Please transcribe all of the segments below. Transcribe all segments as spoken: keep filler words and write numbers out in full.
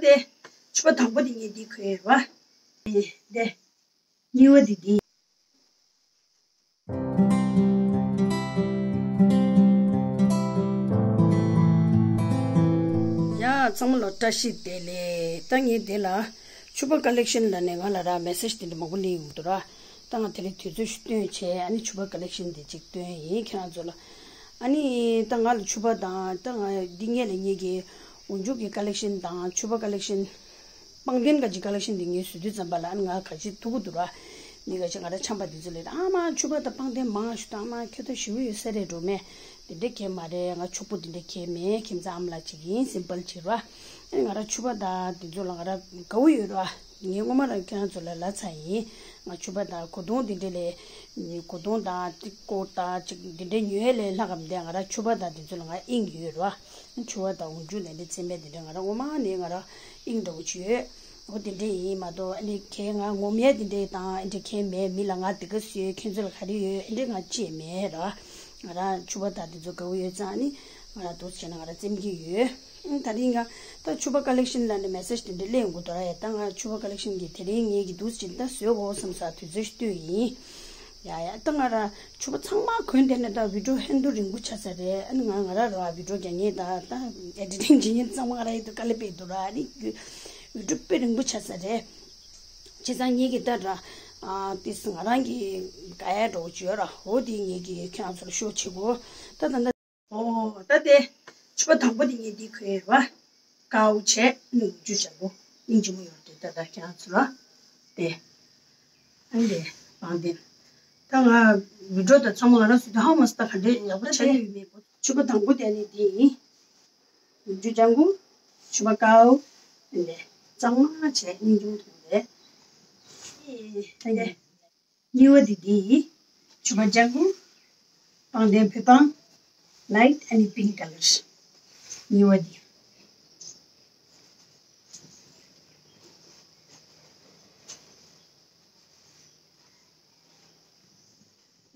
དེ་ཕྱུ་པ་དང་པོ་དེ་ངས་འདི་གོན་ཡོད་པ། དེ་གཉིས་པ་དེ་འདི། ཡ་ཚང་མ་ལ་བཀྲ་ཤིས་བདེ་ལེགས། ད་ངས་དེ་ལ་ཕྱུ་པ་ཀ་ལེག་ཤན་ལ་ནས་ང་ལ་ར་མེ་སེ་ཇི་དེ་འདྲ་མང་པོ་སླེབས་ཡོང་གི་འདུག་ར། ད་ང་དེ་རིང་དུས་ཚོད་ཞིག་བཏོན་བྱས། ཨ་ནི་ཕྱུ་པ་ཀ་ལེག་ཤན་དེ་ཅིག་བཏོན་ཡིན་ཁྱེད་རང་ཚོ་ལ། ཨ་ནི་ད་ང་ལ་ཕྱུ་པ་དང་ད་ང་འདི་ངས་ལ་ངེད་ཀྱི་འོག་འཇུག་གི་ཀ་ལེག་ཤན་དང་ཕྱུ་པ་ཀ་ལེག་ཤན། པང་གདན་ག་ཅིག་ཀ་ལེག་ཤན་འདི་ངས་བཟོས་དུས་ཙམ་པ་ལ་ཨ་ནི་ང་ག་ཅིག་ཐུག་གི་འདུག་ར། འདི་ག་ཅིག་ང་ར་ཆམ་པ་འདི་ཚོ་ལས་ཨ་མ་ཕྱུ་པ་དང་པང་གདན་མང་ཞུ་དང་མ་ཁྱོད་ད་ཞུ་གི་ཡོད་ས་རེད་འགྲོ་མེད། དེ་འདྲ་གས་མ་རེད། ང་ཕྱུག་པོ་དེ་འདྲ་གས་མེད། ཁྱིམ་ཚང་ཨ་མ་ལགས་ཅིག་ཡིན། སིམ་པལ་ཅིག་ར། ཨ་ནི་ང་ར་ཕྱུ་པ་དང་འདི་ཚོ་ལ་ང་ར་དགའ་བོ་ཡོད་ར། ངས་སྔོན་མ་ར་ཁྱེད་རང་ཚོ་ལ་ལབ་ཚར་ཡིན། ང་ཕྱུ་པ་དང་གོས་ཐུང་དེ་འདྲ་ལས། གོས་ཐུང་དང་ཏི་ཀོ་ཏ་ཅིག་འདི་འདྲའི་ཉོས་ལས་ལྷག་གམ་དེ་ང་ར་ཕྱུ་པ་དང་དེ་ཚོ་ལ་ང་དབྱིངས་ཡོད་ར། ཕྱུ་པ་དང་འོག་འཇུག་ལས་འདི་ཚན་པས་དེ་འདྲ་ང་ར་ངོ་མ་ནས་ང་ར་དབྱིངས་འདྲ་བོ་ཅིག་ཡོད། འོ་དེ་འདྲ་ཡིན་མ་གཏོགས་ཨ་ནི་ཁྱེད་ང་ངོམ་ཡས་དེ་འདྲ་དང་ཨ་འདྲ་ཁྱེད་མེད། མི་ལ་ང་དེ་ག་བཟོས། ཁྱེད་ཚོ་ལ་ག་རེ་ཡོད་ཨ་འདྲ་ང་ཅི་ཡང་མེད་ར། ང་ར་ཕྱུ་པ་དང་དེ་ཚོ་དགའ་བོ་ཡོད་ཙང་ཨ་ནི་ང་ར་འདུག་སེ་བྱས་ན་ང་ར་བཙེམ་གྱི་ཡོད། ཨ་ད་རིང་ང་ད་ཕྱུ་པ་ཀ་ལེག་ཤན་ལ་ནི་མེ་སེ་ཇི་དེ་འདྲ་སླེབས་ཡོང་གི་འདུག་ར། ཡ་ད་ང་ཕྱུ་པ་ཀ་ལེག་ཤན་གྱི་དེ་རིང་ངེད་ཀྱི་འདུག་སེ་བྱས་ད་བཟོས་དགོས་བསམ་ས་དུས་ཚོད་ཞིག་བཏོན་ཡིན། ཡ་ཡ་ད་ང་ར་ཕྱུ་པ་ཚང་མ་གོན་བསྡད་ནས་ད་བི་ཌིའོ་ཧན་དུ་རིང་པོ་ཆགས་ས་རེད། ཨ་ནི་ང་ང་ར་ར་བི་ཌིའོ་རྒྱག་མཁན་ད་ད་ཨེ་ཌི་ཊིང་བྱེད་མཁན་ཚང་མ་ང་ར་ཡིན་དུ་དཀའ་ལས་སྤྲད་འདུག་ར། ཨ་ནི་བི་ཌིའོ་དཔེ་རིང་པོ་ཆགས་ས་རེད། བྱས་ཙང་ངེད་ཀྱི་ད་ར་ཨ་ཏིས་ང་རང་གི་དགའ་ཡ་འགྲོ་བྱོས་ར། འོ་དེ་ངེད་ཀྱི་ཁྱེད་རང་ཚོ་ལ་ཤོ་བྱེད་དགོས། ད་ད་ད། ཨོ་ད་དེ་ཕྱུ་པ་དང་པོ་དེ་ངས་འདི་གོན་ཡོད་པ། དཀར་པོ་བྱས་ནི་འོག་འཇུག་འཇམ་པོ་སྙིང་རྗེ་མོ་ཡོད་དེ། ད་ད་ཁྱེད་རང་ཚོ་ལ་དེ། ཨ་ནི་དེ་པང་གདན། ད་ང་བི་ཌིའོ་དང་ཚང་མ་ང་རང་ཚོ་དེ་ཧ་མ་སི་ད་ག་འདྲས་ཡག་པོ་ཆགས་ཀྱི་ཡོད་མེད་པོ། ཕྱུ་པ་དང་པོ་དེ་ནི་འདི་ཡིན། འོག་འཇུག་ལྗང་གུ། ཕྱུ་པ་དཀར་པོ། ཨ་ནི་གཙང་མ་བྱས་སྙིང་རྗེ་མོ་མཐོང་རེད། ཨེ་ད་ག་གཉིས་པ་དེ་འདི་ཡིན། ཕྱུ་པ་ལྗང་གུ། པང་གདན་བོད་པང་། ལའིཊ་ཨ་ནི་པིང་ཀ་ལར། གཉིས་པ་འདི།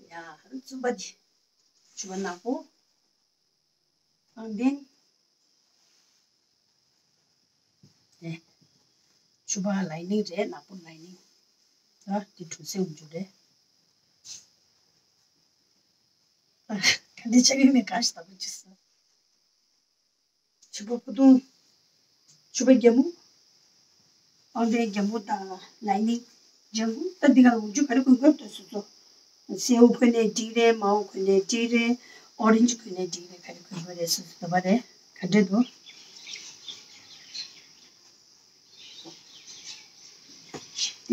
ཡ་གསུམ་པ་འདི། ཕྱུ་པ་ནག་པོ། པང་གདན། ཨེ། ཕྱུ་པ་ལའི་ནིང་རེད། ནག་པོ་ལའི་ནིང་། ད་འདི་གྲུ་གཟིངས་འཇུ་རེད། ད་ག་འདྲ་ཆགས་ཡོད་མེད་གང་ཞིག་ལྟ་བུ་ཅིག་ཟེར། ཕྱུ་པ་སྤུ་ཐུང་། ཕྱུ་པ་རྒྱ་མོ། པང་གདན་རྒྱ་མོ་དང་ལའི་ནིང་ལྗང་གུ། ད་འདི་ག་ལ་འོག་འཇུག་ག་རེ་གོན་དགོས་རེད། སོ་སོ། སེའུ་གོན་ནའི་འགྲིག་རེད། མའོ་གོན་ནའི་འགྲིག་རེད། ཨོ་རེན་ཇི་གོན་ནའི་འགྲིག་རེད། ག་རེ་གོན་དགོས་རེད། སོ་སོ་འདོད་པ་རེད། ག་འདྲ་འདུག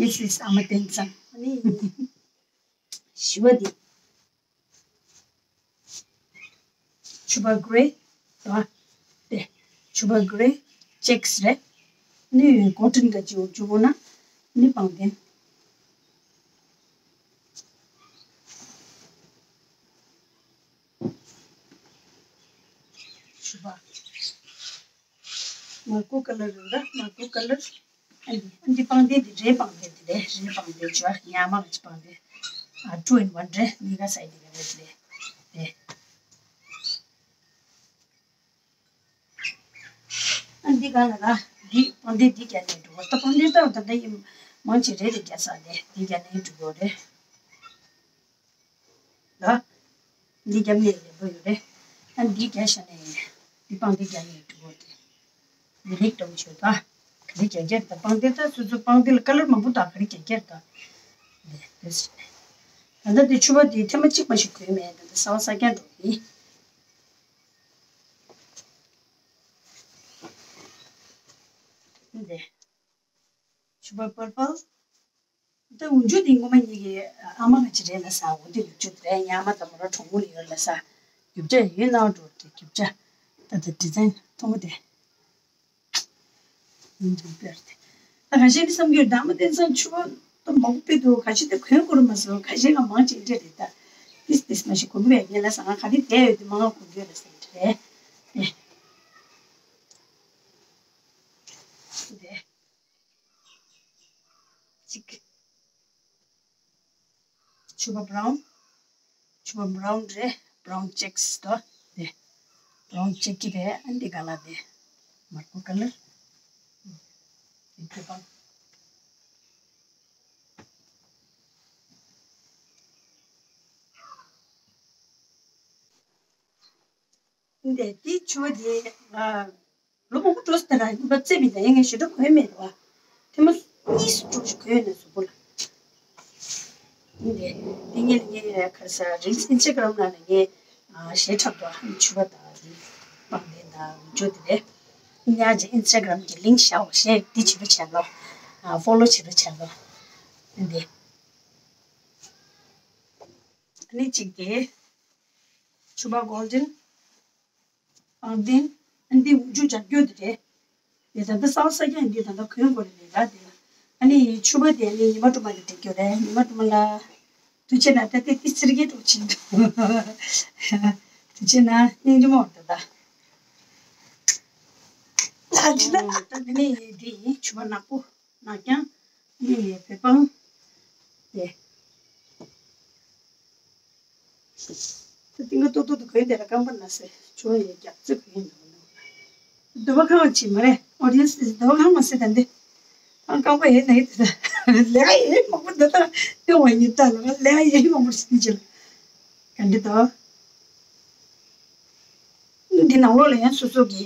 This is ཨ་མ་བསྟན་བཟང་། ཨ་ནི་བཞི་པ་འདི། ཕྱུ་པ་གྷི་རེ། ཨ། དེ། ཕྱུ་པ་གྷི་རེ། ཅེག་སི་རེད། ནི་ཀོ་ཊོན་ག་ཅིག་འོག་འཇུག་དགོས་ན། ནི་པང་གདན། ཕྱུ་པ། དམར་པོ་ཀ་ལར་རེད་ད། དམར་པོ་ཀ་ལར། ཨ་འདི་ཨ་འདི་པང་གདན་འདི་རེད། པང་གདན་འདི་རེད། རེད། པང་གདན་ཅོ་ཉག་མ་ག་ཅིག་པང་གདན། ཨ། two in one རེད། གཉིས་ཀ་སའི་འདི་ག་རེད་རེད། རེད། ཨ་འདི་ག་ལ་ལ་འདི་པང་གདན་འདི་རྒྱབ་ནས་འགྲོ་གོ། ད་པང་གདན་ལྟ་བུ་ད་ལྟ་ཡིན་མང་ཆེ་རེད་རེད། རྒྱབ་ས་དེ་འདི་རྒྱབ་ནས་འགྲོ་གོ་རེད། ལ། འདི་རྒྱབ་ནས་ལེན་པོ་ཡོད་རེད། ཨ་འདི་རྒྱབ་ཤ་ནས་འདི་པང་འདི་རྒྱབ་ནས་འགྲོ་གོ་རེད། འདི་རིགས་འདྲ་བོ་ཆོད་ད། ག་རེ་རྒྱག་རྒྱག་ད་པང་འདི་ད་སོ་སོ་པང་འདི་ལ་ཀ་ལར་མང་པོ་ད་ག་རེ་རྒྱག་རྒྱག་ད། འདི་འདི་ཟེར་ནས། ད་ལྟ་འདི་ཕྱུ་པ་འདི་ཐེངས་མ་གཅིག་མ་ཞིག་གོན་མེད། ད་ལྟ་གསར་པ་གསར་རྐྱང་འགྲོ་གི་ཡིན། འདི། ཕྱུ་པ་པར་པལ། ད་འོག་འཇུག་འདི་སྔོན་མ་ངེད་ཀྱི་ཨ་མ་ག་ཅིག་རེད་ལབ་ས། འོ་འདི་ལུག་ཅུ་རེད། ཉག་མ་དང་མོ་ར་གྲོགས་མོ་ལ་ཡོད་ལབ་ས། རྒྱུ་ཆ་ཡོད་ན་འགྲོ་དེ་རྒྱུ་ཆ། ད་ད་ཌི་ཛའིན་མཐོང་གི་དེ། ཡིན་འདུག་པར་དེ། ད་ཁ་ཤས་ནི་བསམ་རྒྱུ་ད་མ་བསྟན་ཙང་ཕྱུ་པ་ད་མང་པོ་དཔེ་འདུག་ཁ་ཤས་དེ་གོན་དགོས་རེད་མ་སོང་། ཁ་ཤས་ང་མང་ཆེ་འདྲ་རེད་ད། ཏིས་ཏིས་མ་ཞིག་གོན་གི་བས་ངས་ལབ་ས། ང་ག་རེ་བསྡད་ཡོད་དེ་མང་ང་གོན་གི་ལབ་ས་འདྲ་རེད། དེ། གཅིག་ཕྱུ་པ་བྷ་རའུན། ཕྱུ་པ་བྷ་རའུན་རེད། བྷ་རའུན་ཅེག་སི་དོ། དེ། བྷ་རའུན་ཅེག་གི་རེད། ཨ་འདི་ག་ལ་དེ། དམར་པོ་ཀ་ལར། བོད་པ། འདི་དེ་ཕྱུ་པ་དེ་ང་ལོ་མང་པོ་འགྲོ་སོང་། ད་ར་ཡིན་པ་རྩེ་མི་དང་ཡང་ངས་ཞེ་དྲག་གོན་མེད་ར་བ། ཐེངས་མ་གཉིས་སུ་འགྲོ་ཞིག་གོན་ནས་སུ་པོ་ལ། འདི་འདི་ངས་ངས་ག་རེ་ཟ་རིལ་ཨིན་སི་ཊ་གྷ་རམ་ནང་ནས་ངས་ཞེ་དྲག་པོ་ཕྱུ་པ་དང་འདི་པང་གདན་དང་འུ་ཅོ་དེ་རེད། ཉག་ཅིག་ཨིན་སི་ཊ་གྷ་རམ་གྱི་ལིང་ཀི་བཞག་འོ་ཞེས་འདི་བྱེད་རོགས་བྱས་ལོ། ཕོ་ལོ་བྱེད་རོགས་བྱས་ལོ། འདི་ཨ་ནི་གཅིག་དེ་ཕྱུ་པ་གོལ་ཌན། ཨང་ཏིང་། ཨ་འདི་འུ་ཅུ་སྦྱར་རྒྱུ་དེ་རེད། དེ་ད་ལྟ་གསར་གསར་རྐྱང་འདི་ད་ལྟ་གོན་དགོས་རེད་མེད་ད་དེ་ལ། ཨ་ནི་ཕྱུ་པ་དེ་ཨ་ནི་ཉི་མ་སྒྲོལ་མ་གིས་འབྲི་རྒྱུ་རེད། ཉི་མ་སྒྲོལ་མ་ལ། དུ་ཆེ་ན་ད་ལྟ་དེ་ཚིར་གྱི་འགྲོ་ཕྱིན་འདུག་དུ་ཆེ་ན་སྙིང་རྗེ་མོ་ད་ད། ད་ཅི་ད་ད་དེ་ནི་འདི་ཡིན་ཕྱུ་པ་ནག་པོ། ནག་རྐྱང་། ཨ་ནི་བོད་པང་། དེ། ཏིང་ཏོག་ཏོག་ཏུ་གོན་དེ་ལ་རྐང་པ་ན་སེ་ཆུ་བ་ཡི་རྒྱབ་རྩེ་གོན་འདུག་འདོད་པ་ཁ་བ་ཆེ་མ་རེད། ཨོ་ཌི་ཡན་སི་འདོད་པ་ཁ་མ་སེ་ད་འདི། ཨང་རྐང་པ་ཡིན་ན་ཡིན་དེ་ད་ལས་ཀ་ཡིན་མང་པོ་འདི་ད་ལྟ་བ་ཡིན་ད་ལ་ལས་ཀ་ཡིན་མང་པོ་ཞིག་འདི་ཅི་ལ་ག་འདི་ད། འདི་ནང་ལོགས་ལ་ཡང་སོ་སོ་གི་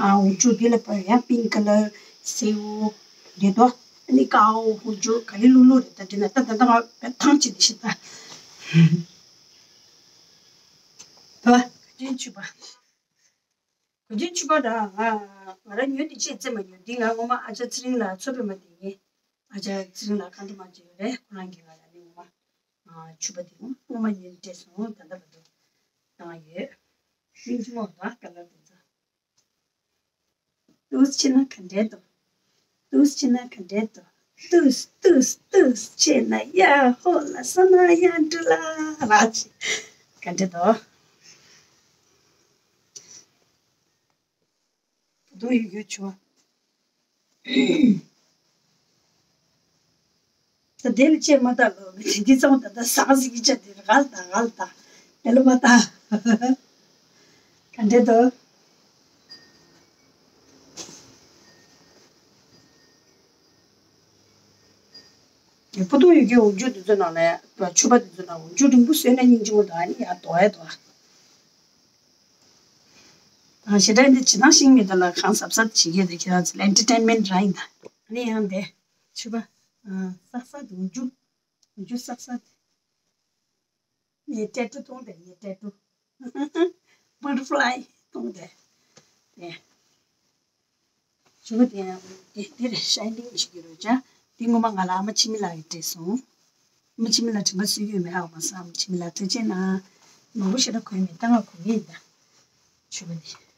ཨ་འུ་ཅུ་འདི་ལ་པར་ཡང་པིང་ཀ་ལར་སེའུ་འདི་དོ་ཨ་ནི་ཀའོ་འུ་ཅུ་ག་རེ་ལུག་ལུག་རེད་ད། འདི་ན་ད་ད་ད་ང་ཐང་ཆད་དེ་ཤི་ད། ད་ག་ཅན་ཆུ་པ། ག་ཅན་ཆུ་པ་ད་ང་ང་རང་ཉོས་དེ་ཅི་རྩེ་མ་ཉོས། འདི་ང་ངོ་མ་ཨ་ཅག་ཚེ་རིང་ལ་ཚོ་པའི་མ་དེ་ངས་ཨ་ཅག་ཚེ་རིང་ལ་ཁ་འདྲ་མ་བྱས་ཡོད་རེད། ཁོ་རང་གིས་ང་ལ་ནི་ངོ་མ། ཨ་ཕྱུ་པ་དེ་སྔོན་མ་ཉིན་སྤྲད་སོང་། ད་ལྟ་བར་དུ་བཏང་ཡོད། ཤིང་ཅི་མོ་དང་ཀ་ལར་དེ་ཚོ། ཏུས་ཆེ་ན་ག་འདྲས་འདུག་ཏུས་ཆེ་ན་ག་འདྲས་འདུག་ཏུས་ཏུས་ཏུས་ཆེ་ན་ཡ་ཧོ་ལ་ས་ན་ཡ་འདྲི་ལ་ར་ཆེ་ག་འདྲས་འདུག་བུ་ཡུ་གུ་ཆུ། ད་དེ་ལ་ཆེ་མ་ད་ལོ་མི་དེ་འདི་ཚང་ད་ད་ཟང་ཟིག་གི་ཆ་དེ་ར་ག་ལ་ད་ག་ལ་ད་དེ་ལ་མ་ད་ག་འདྲེ་ད། ཕུ་ཐུང་ཡོད་ཀྱི་འོག་འཇུག་དེ་ཚོ་ནང་ལ་ཕྱུ་པ་དེ་ཚོ་ནང་འོག་འཇུག་རིང་པོ་བཟོས་ན་སྙིང་རྗེ་མོ་འདུག་ཨ་ནི་ཡར་དོ་ཡ་དོ། ཞེ་དྲག་འདི་ཇི་ལྟར་ཤིང་མི་འདུག་ལ་གང་གཟབ་གཟབ་བྱེད་ཀྱི་འདུག་ཁྱེད་རང་ཚོ་ལ་ཨེན་ཊར་ཊེན་མེན་ཊི་རང་ཡིན་ད། ཨ་ནི་ཡང་འདི་ཕྱུ་པ་བསགས་བསགས་འདུག་འཇུ་འཇུ་བསགས་བསགས་འདི་ངའི་ཊེ་ཊུ་གཏོང་དེ་ངའི་ཊེ་ཊུ་བྷ་ཊར་ཕ་ལའི་གཏོང་དེ་དེ། ཕྱུ་པ་དེ་ཡང་དེ་འདིར་ཤའི་ནིང་བྱེད་ཀྱི་རེད་ཅག་འདི་ངོ་མ་ང་ལ་ཨ་མ་འཆི་མེད་ལགས་ཀྱིས་སྤྲད་སོང་། ཨ་མ་འཆི་མེད་ལགས་དྲན་པ་གསོས་ཀྱི་ཡོད་མེད་ཧ་གོ་མ་སོང་། ཨ་མ་འཆི་མེད་ལགས་ཐུགས་རྗེ་གནང་། མང་པོ་ཞེ་དྲག་གོན་མེད་ད་ང་གོན་གྱི་ཡིན་ད། ཕྱུ་པ་འདི།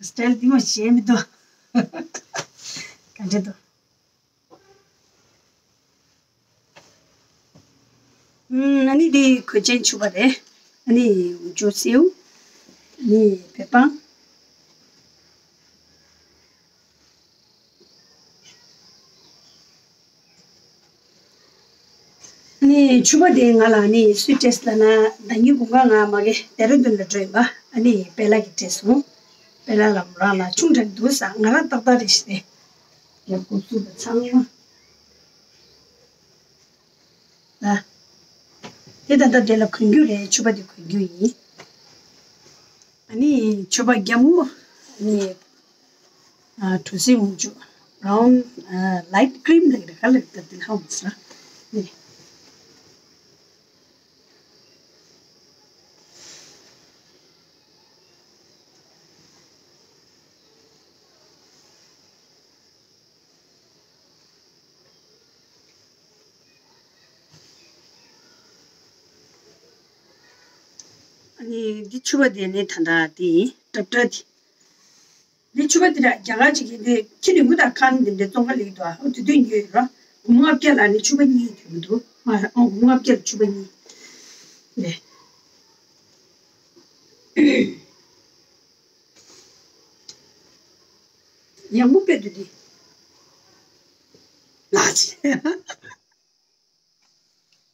སི་ཊལ་འདི་མ་བྱས་མི་འདུག་ག་འདྲ་འདུག་ཨ་ནི་འདི་གོས་ཆེན་ཕྱུ་པ་རེད། ཨ་ནི་འུ་ཅུ་སེའུ། ཨ་ནི་བོད་པང་། ནི་ཕྱུ་པ་དེ་ང་ལ་ནི་སུས་སྤྲད་ལབ་ན་ཟླ་ཉིན་དགུན་ཁ་ང་མ་གི་ལྡེ་ར་ལྡུན་ལ་འགྲོ་ཡིན་པ། ཨ་ནི་པེ་ལ་གིས་སྤྲད་སོང་། པེ་ལ་ལ་མོ་རང་ལ་ཆུང་དྲགས་འདུག་ས། ང་རང་ཏག་ཏག་རེད་ཤི་སྟེ། ཡག་པོ་བཙུགས་པ་ཚང་མ། ད་དེ་ད་ལྟ་དེ་ལ་གོན་རྒྱུ་རེད། ཕྱུ་པ་དེ་གོན་རྒྱུ་ཡིན། ཨ་ནི་ཕྱུ་པ་རྒྱ་མོ། ཨ་ནི་ཨ་གྲུ་གཟིངས་འོག་འཇུག་བྷ་རའུན། ཨ་ལའིཊ་ཀི་རིམ་ལབ་ཀྱི་རེད། ག་ལབ་ཀྱི་རེད་དེ་ཧ་མ་སོང་། ནི། ཨ་ནི་འདི་ཕྱུ་པ་དེ་ནི་ད་ལྟ་དེ་ཡིན། ཏྲབ་ཏྲ་དེ། འདི་ཕྱུ་པ་དེ་ར་རྒྱ་གར་ཅིག་གིས་འདི་ཁྱི་རིང་པོ་དང་ཁང་འདི་འདྲ་བཙོང་ག་ལེགས་འདུག་ཨ་དེ་དུས་ཉོས་ཡོད་ར། སྒོར་མོ་ལྔ་བརྒྱ་ལ་ནི་ཕྱུ་པ་གཉིས་ཐོན་གྱི་འདུག་ཨ་སྒོར་མོ་ལྔ་བརྒྱ་ལ་ཕྱུ་པ་གཉིས། ནས། ཡག་མོ་དཔེ་འདུག་འདི། ལགས་ཅི།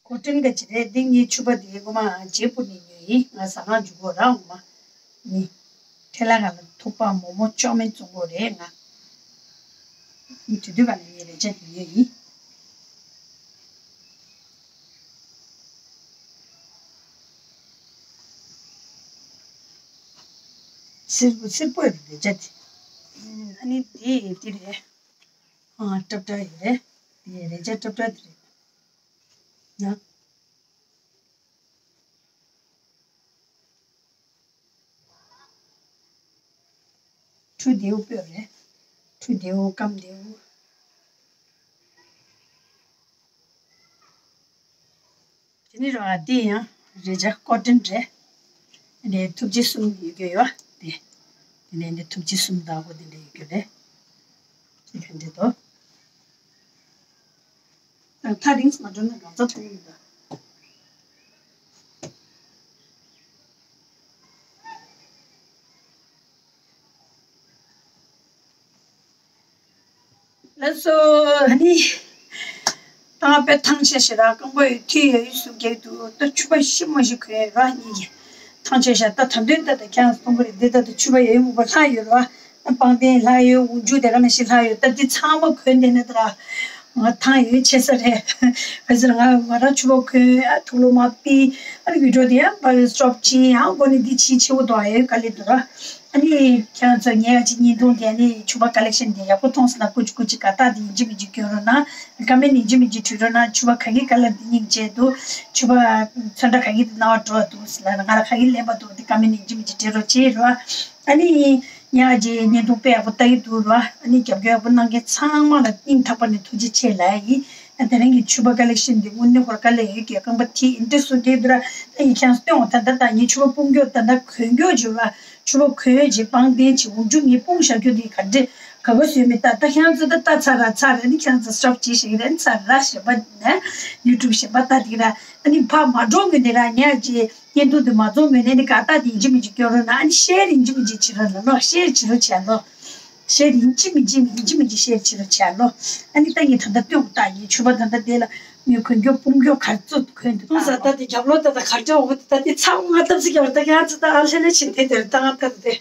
གོ་ཊོན་ག་ཅི་རེད། འདི་ངའི་ཕྱུ་པ་འདི་ངོ་མ་ཇེ་པུར་ནས་ཉོས། ཡིན། ང་ཟ་ཁང་འཇུག་གོ་ར་འོང་མ། ནི། ཁྲེ་ལ་ང་ལ་ཐུག་པ་མོག་མོག་ཅོག་མེན་བཙོང་གོ་རེད་ང་། ནི་དུས་དུས་ག་ལ་ངའི་རེ་ཆ་དེ་ཡོད་ཡིན། སེར་པོ་སེར་པོ་རེད་རེ་ཆ་དེ། ཨ་ནི་དེ་དེ་རེད། ཨ་ཏྲབ་ཏྲ་ཡོད་རེད། དེ་རེ་ཆ་ཏྲབ་ཏྲ་དེ་རེད། ན། ཁྲུ་ལྡེའུ་སྤོས་རེད། ཁྲུ་ལྡེའུ་སྐམ་ལྡེའུ། དེ་ནི་ར་འདི་ཡང་རེ་ཆ་ཀོ་ཊོན་རེད། འདི་ཐུགས་རྗེ་གསུམ་ཡོད་རྒྱུ་ཡོད་དེ། དེ་ནས་འདི་ཐུགས་རྗེ་གསུམ་དག་པོ་དེ་འདྲ་ཡོད་རྒྱུ་རེད། དེ་ག་འདྲ་འདུག་ཐག་རིང་མ་འགྲོ་ན་རང་ཚ་ཐུག་ཡིན་ད། ལགས་སོ། ཨ་ནི། ད་དཔེ་ཐང་ཆད་ཤག་ར། རྐང་པ་ཡོད་མཐུ་ཡོད་ཡོད་སུ་རྒྱག་འདུག་ད་ཕྱུ་པ་ཤི་མ་ཤི་གོན་ར་གཉིས་ཀྱི་ཐང་ཆད་ཤག་ད་ད་འདོན་ད་ད་ཁྱང་སྟོང་གི་རེད། འདི་ད་ད་ཕྱུ་པ་ཡོད་ཡོད་མུ་པ་ལྷག་ཡོད་ར། ད་པང་གདན་ལྷག་ཡོད། འུ་མཇུག་དེ་ག་ནས་ཤི་ལྷག་ཡོད། ད་འདི་ཚང་མ་གོན་བསྡད་ན་ད་ར། ང་ཐང་ཡོད་ཆེ་ས་རེད། བས་ཟེར་ང་ང་རང་ཕྱུ་པ་གོན། ཨ་ཐུག་ལོ་མ་པི། ཨ་ནི་བི་ཌིའོ་དེ་ཡང་པར་སི་ཊོབ་ཅིག་ཡང་སྒོ་ནས་འདི་ཕྱི་ཕྱི་བོ་དོ་ཨ་ཡོད་ག་ལེ་འདུག་ར། ཨ་ནི་ཁྱེད་རང་ཚོ་ངའི་ཨ་ཅེ་བརྙན་ཐུང་དེ་ཨ་ནི་ཕྱུ་པ་ཀ་ལེག་ཤན་དེ་ཡག་པོ་མཐོང་སོང་ན་སྐུ་མཁྱེན་སྐུ་མཁྱེན་ག་ད་དེ་ཡིན་གཅིག་མིན་གཅིག་སྐྱོན་རོགས་གནང་། ཀ་མེན་ཡིན་གཅིག་མིན་གཅིག་བྲིས་རོགས་གནང་། ཕྱུ་པ་ག་གི་ཀ་ལར་དེ་སྙིང་རྗེ་འདུག་ཕྱུ་པ་ཚོན་ཁྲ་ག་གི་དེ་སྣང་བ་འགྲོ་འདུག་ཟེར་ལ་ང་ལ་ག་གི་ལེན་པ་འདུག་དེ་ཀ་མེན་ཡིན་གཅིག་མིན་གཅིག་བྲིས་རོགས་བྱེད་རོགས། ཨ་ནི་ངའི་ཨ་ཅེ་བརྙན་ཐུང་དཔེ་ཡག་པོ་ལྟ་གི་འདུག་ར། ཨ་ནི་རྒྱབ་སྐྱོར་ཡག་པོ་གནང་མཁན་ཚང་མ་ལ་སྙིང་ཐག་པ་ནས་ཐུགས་རྗེ་ཆེ་ལབ་ཡ་ཡིན། ཨ་དེ་རིང་གི་ཕྱུ་པ་ཀ་ལེག་ཤན་འདི་དངོས་གནས་ཧོར་ཁ་ལས་ཡོད་ཀྱི། རྐང་པ་དེ་ཨིན་ཊི་རེ་སི་ཊི་འདུག་ར། ཨ་ཡིན་ཁྱེད་རང་སྟོན་འོང་། ད་ད་ད་ངའི་ཕྱུ་པ་སྤུངས་རྒྱུ་ད་ད་གོན་རྒྱུ་བྱོས་ར། ཕྱུ་པ་གོན་བྱས་པང་གདན་བྱས་འུ་ཅུ་ངའི་སྤུངས་བཞག་རྒྱུ་འདི་ག་འདྲ་ག་ག་བཟོས་མེད། ད་ད་ཁྱེད་རང་ཚོ་ད་ལྟ་ཚར་ར་ཚར་ར། ཨ་ནི་ཁྱེད་རང་ཚོ་སི་ཊོབ་བྱས་བཞག་གི་རེད། ཚར་ར་གཞན་པ་ནས་ཡུ་ཊུབ་གཞན་པ་ལྟ་འདི་ར། ཨ་ནི་ཕར་མ་འགྲོ་མཁན་དེ་ར་ངའི་ཨ་ཅེ་བརྙན་ཐུང་དེ་མ་རྫོགས་སྔོན་ནས་ནི་ག་ད་དེ་ཡིན་གཅིག་མིན་གཅིག་སྐྱོན་རོགས་གནང་། ཨ་ནི་ཤེར་ཡིན་གཅིག་མིན་གཅིག་བྱེད་རོགས་གནང་ལོ། ཤེར་བྱེད་རོགས་བྱེད་ལོ། ཤེར་ཡིན་གཅིག་མིན་གཅིག་ཡིན་གཅིག་མིན་གཅིག་ཤེར་བྱེད་རོགས་བྱེད་ལོ། ཨ་ནི་ད་ངས་ད་ལྟ་སྟོན་ད་ངའི་ཕྱུ་པ་ད་ལྟ་དེ་ལ་ངས་གོན་རྒྱུ་སྤུངས་རྒྱུ་ག་ཚོད་གོན་འདུག་ད་ད་དེ་རྒྱབ་ལོགས་ད་ད་གར་འགྲོ་འོ་ད་དེ་ཚང་མ་ལྟ་ཚིག་རྒྱབ་ད་ང་ཚོ་ད་ཨ་ལྷན་ལྷན་ཕྱིན་དེ་དེར་ད་ང་ད་དེ།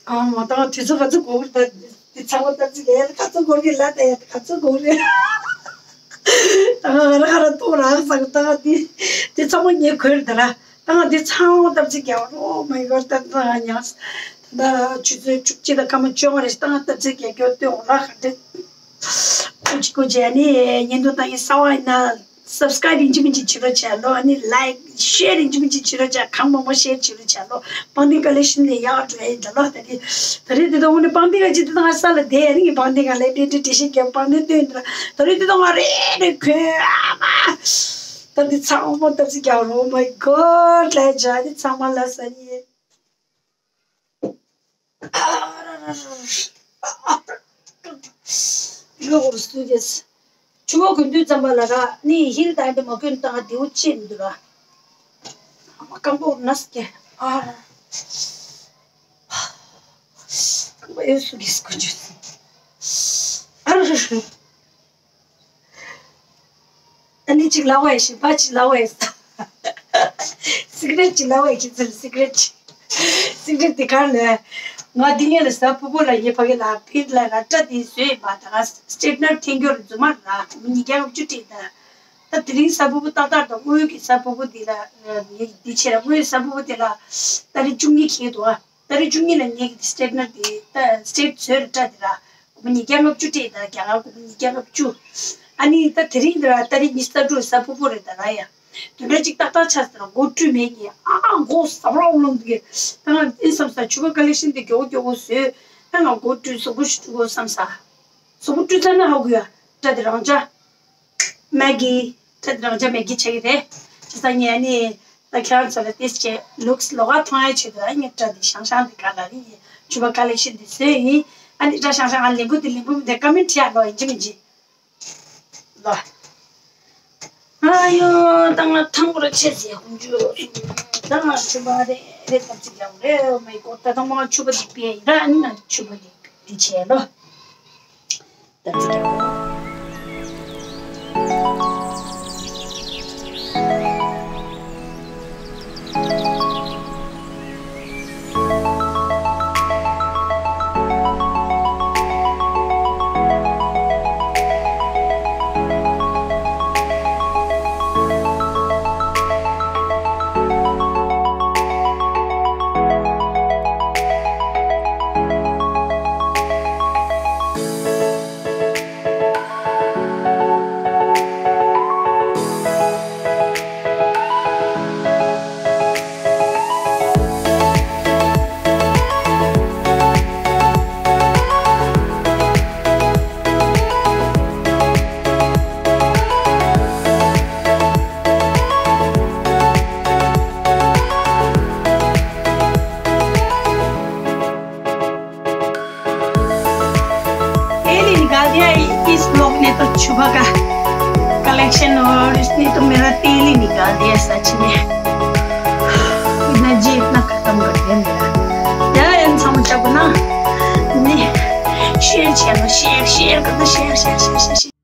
ཨ་མ་ད་དུས་ཚོད་ག་ཚོད་འགོར་གི་རེད། ད་དེ་ཚང་མ་ལྟ་ཚིག་ཡ་ག་ཚོད་འགོར་གི་ལ་ད་ཡ་ག་ཚོད་འགོར་གི། ད་ང་ར་ཁ་ར་ཏོ་ར་ས་གི་ད་དེ་དེ་ཚང་མ་ངས་གོན་ད་ར། ད་ང་དེ་ཚང་མ་ལྟ་ཚིག་ཡ་རོ་མ་ཡི་གོ་ད་ད་ང་ཉག་ད་ཆུ་ཚོད་བཅུ་གཅིག་ད་སྐར་མ་བཅོ་ལྔ་རེ་ད་ང་ལྟ་ཚིག་ཡ་གྱོ་ཏོ་ར་ཁ་དེ། ཀུ་ཅི་ཀུ་ཅི་ཨ་ནི་བརྙན་ཐུང་ལྟ་ཡིན་ས་བ་ཡིན་ན། སབ་སི་ཀ་རའིབ་ཡིན་གཅིག་མིན་གཅིག་བྱེད་རོགས་བྱས་ལོ། ཨ་ནི་ལའིཀ་ཤེར་ཡིན་གཅིག་མིན་གཅིག་བྱེད་རོགས་བྱས། གང་མང་མང་ཤེར་བྱེད་རོགས་བྱས་ལོ། པང་གདན་ཀ་ལེག་ཤན་ནས་ཡག་འགྲོ་ཡ་ཡིན་ད་ལོ། ད་རེས་ད་རེས་དེ་དང་འུ་ནི་པང་གདན་ཀ་ཅིག་དེ་དང་ས་ལ་བསྡད་ཡ་ནི་ངས་པང་གདན་ཀ་ལས་འདྲེ་འདྲེ་འདྲེ་ཤེར་རྒྱབ་པང་གདན་སྟོན་ད་ད་རེས་དེ་དང་ང་རེ་རེ་གོན་ཨ་མ། ད་འདི་ཚང་མ་ལྟ་ཚིག་རྒྱག་རོགས། Oh my God ལས་བྱ་འདི་ཚང་མ་ལ་ས་ནི། ལོ་ཧོར་སུ་རེད། ཕྱུ་པ་གོན་དུས་ཙམ་པ་ལ་ར་ནི་ཧིལ་དང་དེ་མ་གོན་ཏང་དེའུ་ཅེ་མི་འདུག་ར། རྐང་པ་འུར་ནས་ཀྱེ། ཨ། རྐང་པ་ཡོད་སུ་གིས་གོན་རྒྱུ། ཨ། ཨ་ནི་གཅིག་ལབ་པ་ཡིན། ཞིམ་པ་གཅིག་ལབ་པ་ཡིན། སི་ཀི་རེཊ་གཅིག་ལབ་པ་ཡིན། ཁྱེད་ཚོ་ལ་སི་ཀི་རེཊ་གཅིག་སི་ཀི་རེཊ་དེ་ག་རེ་ལབ། ང་འདི་ངས་ལ་གཟའ་ཕུར་བུ་ལ་ངས་ཕ་གི་ལ་ཕིར་ལ་ར་སྐྲ་དེ་བཟོས་ཡིན་པ། ད་ག་སི་ཊྲེ་ཊི་ནར་འཐེན་རྒྱུ་རེད། རྫུན་མ་ར་ཉིས་བརྒྱ་ལྔ་བཅུ་སྤྲད་ད། ད་དེ་རིང་གཟའ་ཕུར་བུ་ཏག་ཏག་དང་། དངུལ་གྱི་གཟའ་ཕུར་བུ་འདི་ལ་ངས་འདི་བྱས་ར། དངུལ་གཟའ་ཕུར་བུ་དེ་ལ་ཏ་རིག་བཅུ་གཉིས་འཁེལ་འདུག་ཨ། ཏ་རིག་བཅུ་གཉིས་ལ་ངེད་ཀྱི་སི་ཊྲེ་ཊི་ནར་དེ་ད་སི་ཊྲེཊ་བཟོས་རེད་སྐྲ་དེ་ལ། སྒོར་མོ་ཉིས་བརྒྱ་ལྔ་བཅུ་སྤྲད་ད། རྒྱ་གར་སྒོར་མོ་ཉིས་བརྒྱ་ལྔ་བཅུ། ཨ་ནི་ད་དེ་རིང་འདི་ལ་ཏ་རིག་ཉི་ཤུ་རྩ་དྲུག་གཟའ་ཕུར་བུ་རེད་ད་ར་ཡ། དེ་འདྲ་ཅིག་ཏག་ཏག་ཆགས་ཟེར་ན་མགོ་བཀྲུས་མེད་ཀྱི། ཨ་མགོ་ཟབ་རོགས་ལོང་གི། ད་ང་ཨེ་བསམ་ས་ཕྱུ་པ་ཀ་ལེག་ཤན་དེ་མགྱོགས་མགྱོགས་བཟོས། ད་ང་མགོ་བཀྲུས་གཟུགས་པོ་ཞིག་བཀྲུ་དགོས་བསམ་ས། གཟུགས་པོ་བཀྲུས་ཚར་ན་ཧ་གོ་ཡ། སྐྲ་དེ་རང་འཇགས། མེག་གི་ད་རང་ཅག་མེག་གི་ཆགས་ཀྱི་རེད། བྱས་ཙང་ངས་ཨ་ནི་ད་ཁྱེད་རང་ཚོ་ལ་ཏིས་ཅེ་ལུགས་ལོགས་ཀ་མཐོང་ཡ་ཆེད་དུ་ཨ་ནི་སྐྲ་འདི་ཤང་ཤང་འདི་ག་ལ་ནི་ཕྱུ་པ་ཀ་ལེག་ཤན་འདི་བཟོས་ཡིན། ཨ་ནི་སྐྲ་ཤང་ཤང་ཨ་ལེན་པོ་འདི་ལེན་པོ་མི་འདི་ཀ་མེན་ཊི་བྲིས་ཡ་ལོ། ཡིན་གཅིག་མིན་གཅིག་ལོ། ཨ་ཡོ། ད་ང་ཐང་པོ་ར་ཆེ་ཟེ་ཀུན་ཇུ། ད་ང་ཕྱུ་པ་རེ་རེ་ཐབས་ཅིག་ཡང་རེ་མེ་ཀོ། ད་ཐང་མ་ཕྱུ་པ་འདི་པེ་ཡིན་ར། ཨ་ནི་ང་ཕྱུ་པ་འདི་འདི་བྱས་ལོ། ད་ཅི་ཀྱང་། शैतान और इसने तो मेरा तेल ही निकाल दिया सच में। इतना जी इतना खत्म कर दिया मेरा। यार, इन समोसा को ना, नहीं, शेयर, शेयर, शेयर, शेयर करना, share, share, share, share, share.